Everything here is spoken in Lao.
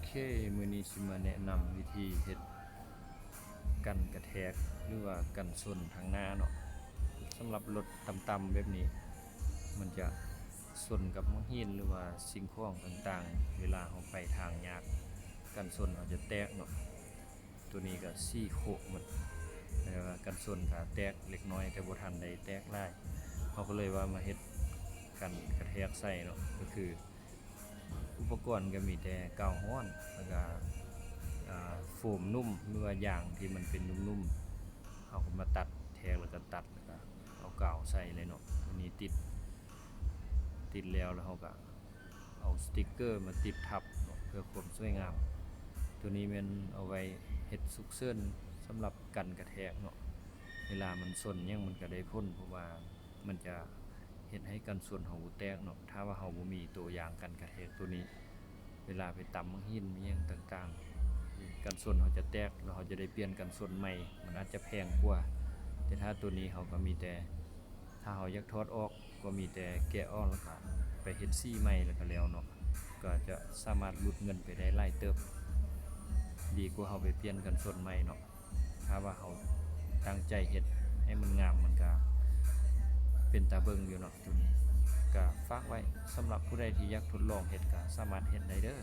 ເຄ ມື້ນີ້ຊິມາແນະນຳວິທີເຮັດກັນກະແທກ ຫຼືວ່າກັນຊົນທາງໜ້າເນາະ. ສຳລັບລົດຕ່ຳໆແບບນີ້ ມັນຈະຊົນກັບໝາກຫີນ ຫຼືວ່າສິ່ງຂອງຕ່າງໆ ເວລາເຮົາໄປທາງຍາກ ກັນຊົນເຮົາຈະແຕກເນາະ. ໂຕນີ້ກໍສີ່ໂຄະໝົດ ແຕ່ວ່າກັນຊົນກໍແຕກເລັກນ້ອຍ ແຕ່ບໍ່ທັນໄດ້ແຕກຫຼາຍ. ເຮົາກໍເລີຍວ່າມາເຮັດກັນກະແທກໃສ່ເນາະ ກໍຄື ອຸປະກອນກໍມີແຕ່ກາວຮ້ອນ ແລ້ວກໍ ອ່າ ໂຟມນຸ້ມ ຫຼືວ່າຢາງທີ່ມັນເປັນນຸ້ມໆ ເຮົາກໍມາຕັດແທກ ແລ້ວກໍຕັດ ແລ້ວກໍເອົາກາວໃສ່ເລີຍເນາະ. ໂຕນີ້ຕິດ ຕິດແລ້ວ ແລ້ວເຮົາກໍເອົາສະຕິກເກີມາຕິດທັບເນາະ ເພື່ອຄວາມສວຍງາມ. ໂຕນີ້ແມ່ນເອົາໄວ້ເຮັດສຸກເສີນ ສຳລັບກັນກະແທກເນາະ. ເວລາມັນຊົນຫຍັງມັນກໍໄດ້ຜົນ ເພາະວ່າ ມັນຈະເຮັດໃຫ້ກັນຊົນເຮົາບໍ່ແຕກເນາະ. ຖ້າວ່າເຮົາບໍ່ມີໂຕຢາງກັນກະແທກໂຕນີ້ ເວລາໄປຕຳໝາກຫີນອີ່ຫຍັງຕ່າງໆ ກັນຊົນເຮົາຈະແຕກ ແລ້ວເຮົາຈະໄດ້ປ່ຽນກັນຊົນໃໝ່ ມັນອາດຈະແພງກວ່າ. ແຕ່ຖ້າໂຕນີ້ເຮົາກໍມີແຕ່ ຖ້າເຮົາຢາກຖອດອອກ ກໍມີແຕ່ແກະອອກ ແລ້ວກໍໄປເຮັດສີໃໝ່ ແລ້ວກໍແລ້ວເນາະ. ກໍຈະສາມາດຫຼຸດເງິນໄປໄດ້ຫຼາຍເຕີບ ດີກວ່າເຮົາໄປປ່ຽນກັນຊົນໃໝ່ເນາະ. ຖ້າວ່າເຮົາຕັ້ງໃຈເຮັດໃຫ້ມັນງາມ ມັນກະເປັນຕາເບິ່ງຢູ່ເນາະ. ໂຕນີ້ກະຝາກໄວ້ ສຳລັບຜູ້ໃດທີ່ຢາກທົດລອງເຮັດ ກະສາມາດເຮັດໄດ້ເດີ້.